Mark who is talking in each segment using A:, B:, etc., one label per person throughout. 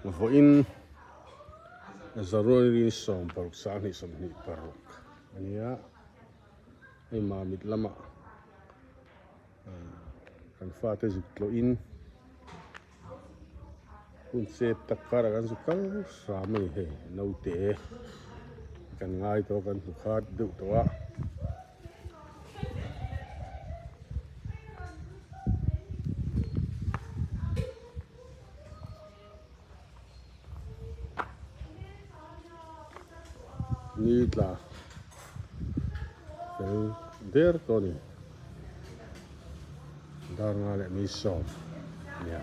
A: Vawiin January 16 2026 a nia. Hei Mamit lamah kan fate zuk tlawhin hun chep tak karah kan zuk kal hram a ni hei naute kan ngai tawh a kan hmu khat deuh tawh a. Ni tla fel der tawh a ni dar nga leh mi sawm a nia.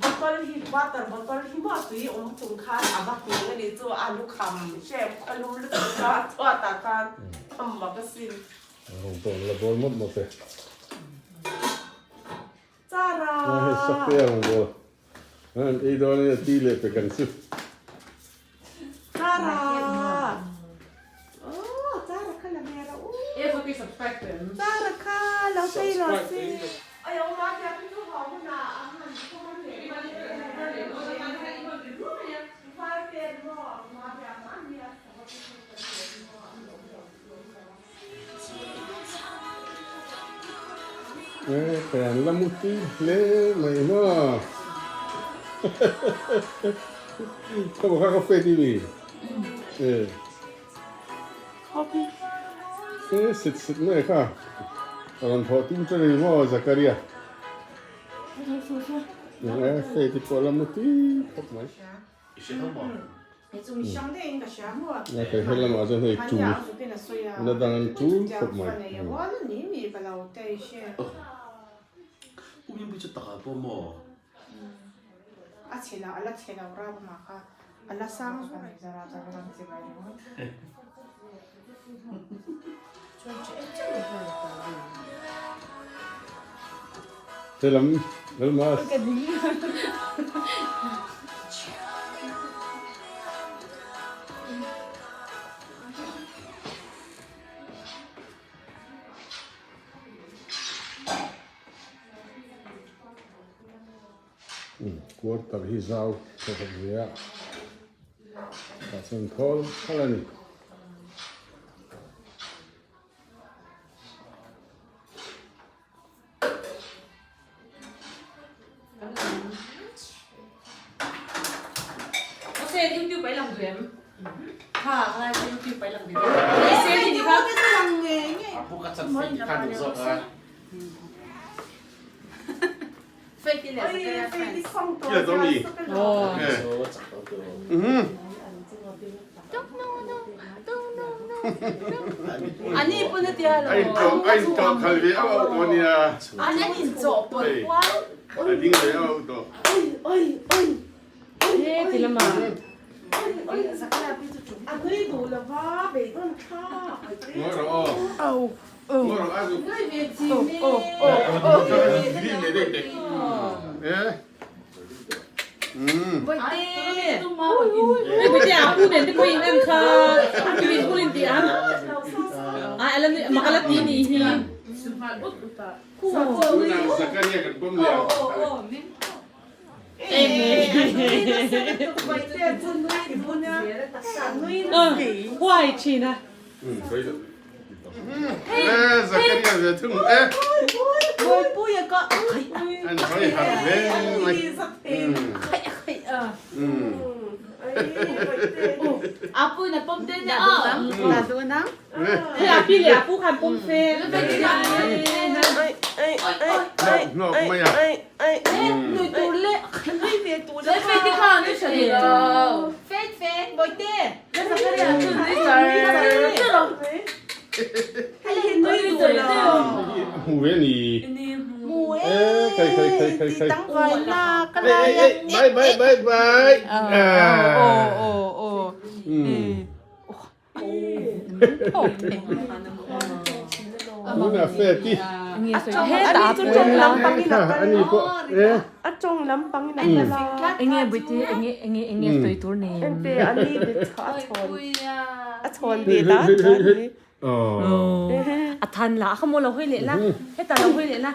B: Bottle hi water bottle hi maw tui awm chung khan a va hming a nih chu a lukham hrem khaw lum lutuk kha a chhuat ah khan a mak asin.
A: Rawng pawh an la bawl mawp mawp e.
B: Chara.
A: Hei sak te a rawn bawl. An ei dawn in a ti leh pek ang chu.
B: Chara. Oh Chara kha la hmel a u.
C: E pawh i subscribe em?
B: Chara kha lo phei lo se. Ai awm a tia chu haw hunah a han khum a leh mai
A: E kan la mu tui hle mai maw Ka bawk a ka fet i mi e Se sit sit mai kha ka rawn thawh tum che ni maw Zakaria E fet i pawh la mu tui khawp mai. A kai her lamah chuan hei tul na dang an tul khawp mai. Helam Lalmas. Quarter hi zau thawkhat ve a tah chuan thawl khalh a ni.
C: A than la a kha maw lo hawi leh la hetah lo hawi leh la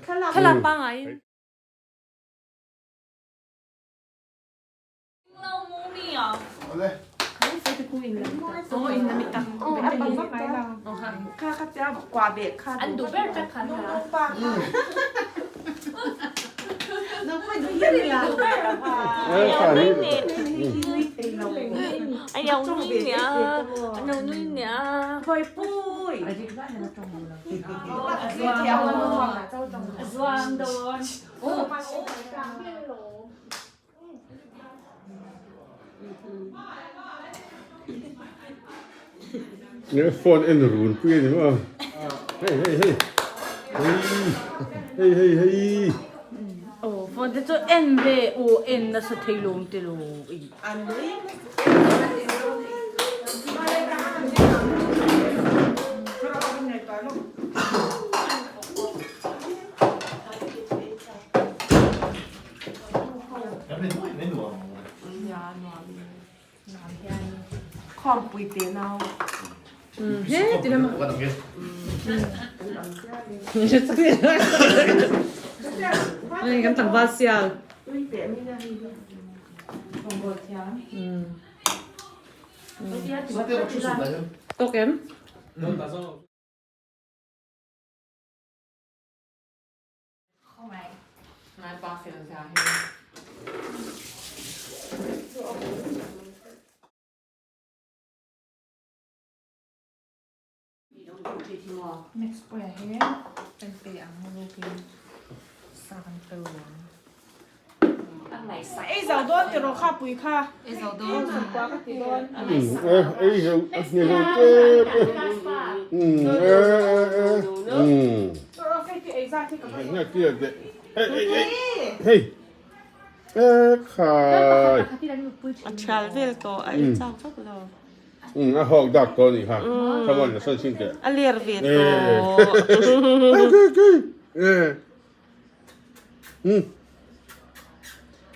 C: Thlalak pangai in.
A: Nge phone en run pui a ni maw hei hei hei hei hei hei hei
C: Aw phone te chu en ve aw en nasa thei lawm te lo i.
B: Khawmpui te nau.
C: Kan tlangval sial. Tawk em?
B: Ei zo dawn tiraw kha pui kha.
A: Ei zo a hne zo tep e. Hei hei e khai.
B: A thial vel tawh a ei chak vak lo.
A: A hawk dak tawh anih kha. Come on, sawn chhin teh.
B: A ler ve tawh.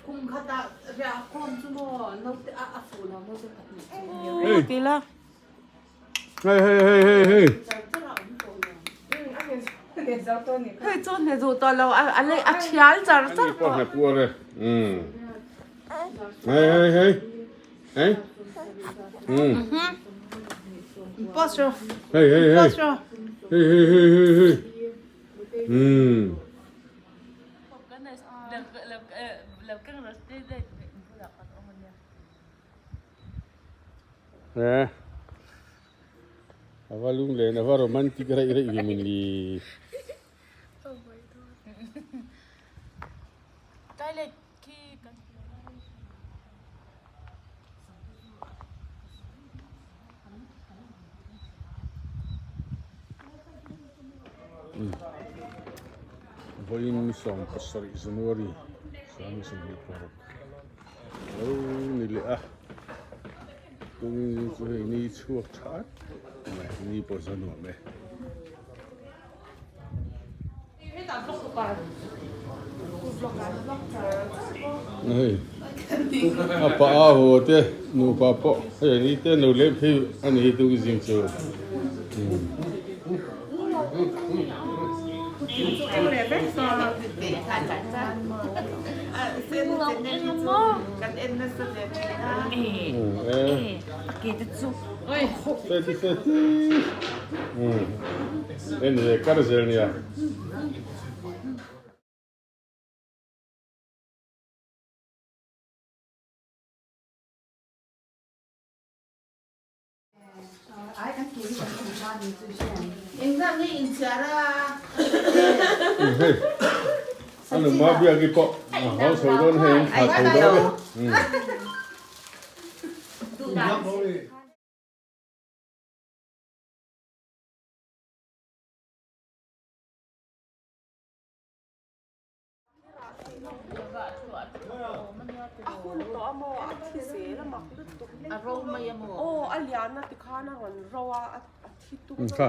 C: Kum khatah riah khawm chu maw naute a a fuh lo maw chu pahnih chu nia.
B: Ti la.
A: Hei hei hei hei hei.
B: Hei chu hne duh tawh lo a lei a thial char char
A: tawh. Pawh hne puar e. Hei hei hei. Hei.
B: Post rawh.
A: Hei hei hei.
B: Post rawh.
A: Hei hei hei hei hei. Umm. Eh. Ava lung len ava romantic raih raih ve min li.
C: Toilet khi kan
A: Vawiin 17 January 2026 lo ni leh a, tungin chu hei ni chhuak tha mai ni pawh chu a nuam e. Hei a pa a haw te nupa pawh hei ni te no leh phei a ni hi tung zing chu. Feti feti. En ve kar zel nia. Hei a nungma biak i pawh a hau chho dawn hei an thla chho dawn e.
B: A hun tawh a maw a thi zel a mak lutuk
C: A ro mai a maw?
B: Aw a lian a tikhan a rawn ro a a thi tuk
A: Kha.